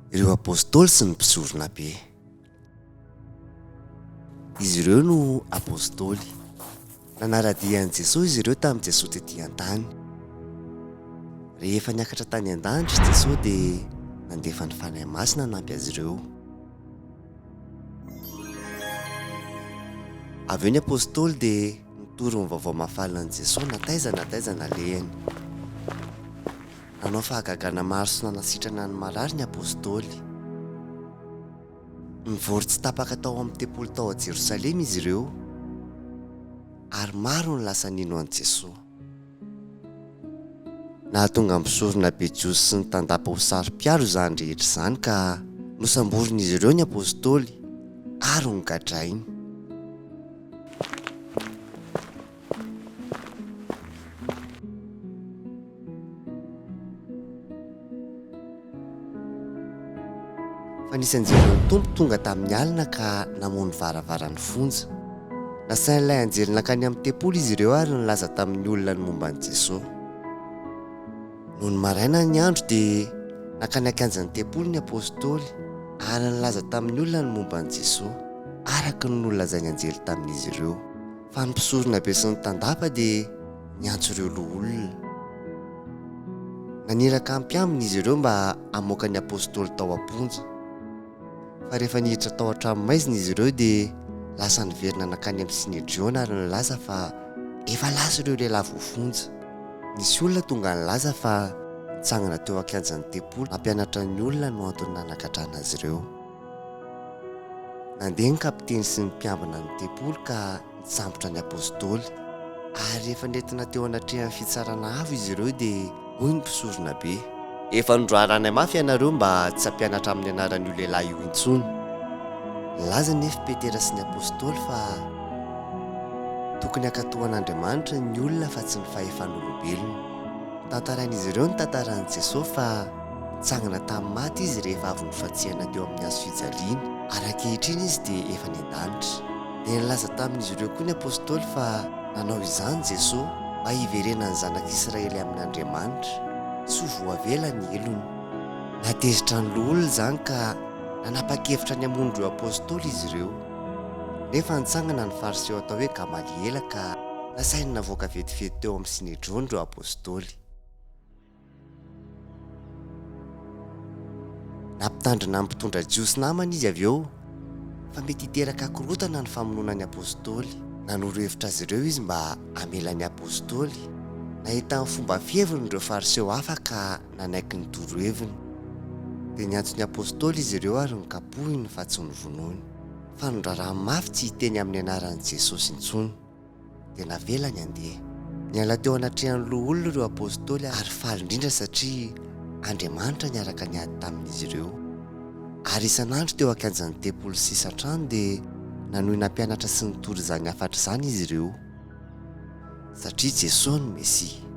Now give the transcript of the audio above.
Ireo Apôstôly sy ny mpisoronabe. Izy ireo no Apôstôly. Nanara-dia an'i Jesoa izy ireo tamin'i Jesoa tetỳ an-tany. Rehefa niakatra tany an-danitra i Jesoa dia nandefa ny Fanahy Masina hanampy azy ireo. Avy eo ny Apôstôly dia nitory ny vaovao mahafalin'i Jesoa na taiza na taiza nalehany. Nanao fahagagana maro sy nanasitrana ny marary ny Apôstôly. Nivory tsy tapaka tao amin'ny tempoly tao Jerosalema izy ireo, ary maro no lasa nino an'i Jesoa. Nahatonga ny mpisoronabe jiosy sy ny tandapa ho saro-piaro izany rehetra izany ka nosamborin'izy ireo ny Apôstôly ary nogadrainy. Fa nisy anjelin'ny Tompo tonga tamin'ny alina ka namoha ny varavaran'ny fonja. Nasain'ilay anjely nankany amin'ny tempoly izy ireo ary nilaza tamin'ny olona ny momba an'i Jesosy. Nony maraina ny andro dia nankany an-kianjan'ny tempoly ny apostoly ary nilaza tamin'ny olona ny momba an'i Jesosy, araka ny nolazain'ny anjely tamin'izy ireo. Fa ny mpisoronabe sy ny tandapa dia niantso ireo loholona. Naniraka mpiambina izy ireo mba hamoaka ny apostoly tao am-ponja. Fa rehefa niditra tao an-tranomaizina izy ireo dia lasa niverina nankany amin'ny Synedriona ary nilaza fa efa lasa ireo lehilahy voafonja. Nisy olona tonga nilaza fa nitsangana teo an-kianjan'ny tempoly nampianatra ny olona no antony nanagadrana azy ireo. Nandeha ny kapiteny sy ny mpiambina ny tempoly ka nisambotra ny apostoly. Ary rehefa nentina teo anatrehan'ny fitsarana avo izy ireo dia hoy ny mpisoronabe, Efa noraranay mafy ianareo mba tsy hampianatra amin'ny anaran'io lehilahy io intsony. Nilaza anefa i Petera sy ny apostoly fa tokony hankatò an'Andriamanitra ny olona fa tsy ny fahefan'olombelona. Notantarain'izy ireo ny tantaran'i Jesosy fa Nitsangana tamin'ny maty Izy rehefa avy nofantsihana teo amin'ny hazo fijaliana, ary ankehitriny Izy dia efa any an-danitra. Dia nilaza tamin'izy ireo koa ny apostoly fa nanao izany Jesoa mba hiverenan'ny zanak'Israely amin'Andriamanitra, sy ho voavela ny helony. Nahatezitra ny loholona izany ka nanapa-kevitra ny hamono ireo apostoly izy ireo. Nefa nitsangana ny Fariseo atao hoe Gamaliela ka nasainy navoaka vetivety teo amin'ny Synedriona ireo apostoly. Nampitandrina ny mpitondra jiosy namany izy avy eo fa mety hiteraka korontana ny famonoana ny apostoly. Nanoro hevitra azy ireo izy mba hamela ny apostoly. Nahita ny fomba fiheviny ireo Fariseo hafa ka nanaiky ny toroheviny. Dia niantso ny apostoly izy ireo ary nokapohiny fa tsy novonoiny. Fa norarany mafy tsy hiteny amin'ny anaran'i Jesosy intsony. dia navelany handeha. Niala teo anatrehan'ny loholona ireo apostoly ary faly indrindra satria Andriamanitra niaraka niady tamin'izy ireo. Ary isan'andro teo an-kianjan'ny tempoly sy isan-trano dia nanohy nampianatra sy nitory izany hafatra izany izy ireo, satria Jesoa no Mesia.